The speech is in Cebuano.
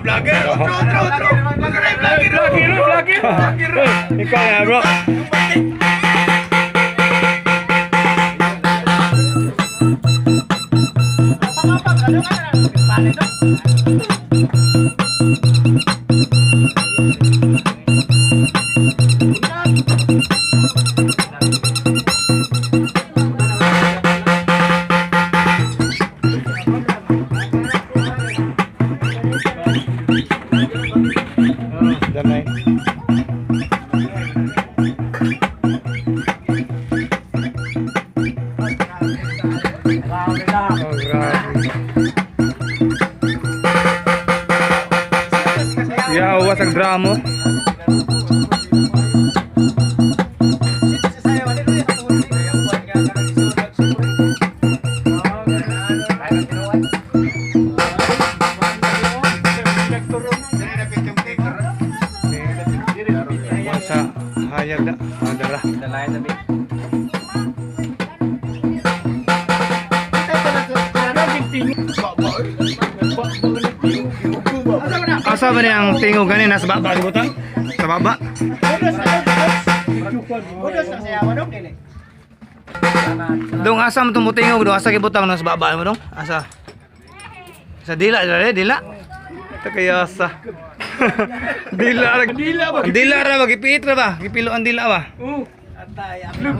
Vlogger, otro, otro. Vlogger, vlogger, vlogger. Ikaw na, bro. Danay. Oh, grabe. Yawa sa dramo. Sa hayag na, madara. Asa ba niyang tingog gani nasa baba di butang? Sa baba? Dong, asa mo itong tingog dong, asa gibutang nasa baba mo dong? Asa? Sa dila dila dila. Takayasa. Dila ra. Dila ba? Dila ra ba gipiit ra ba? Gipilo ang dila ba? Oh.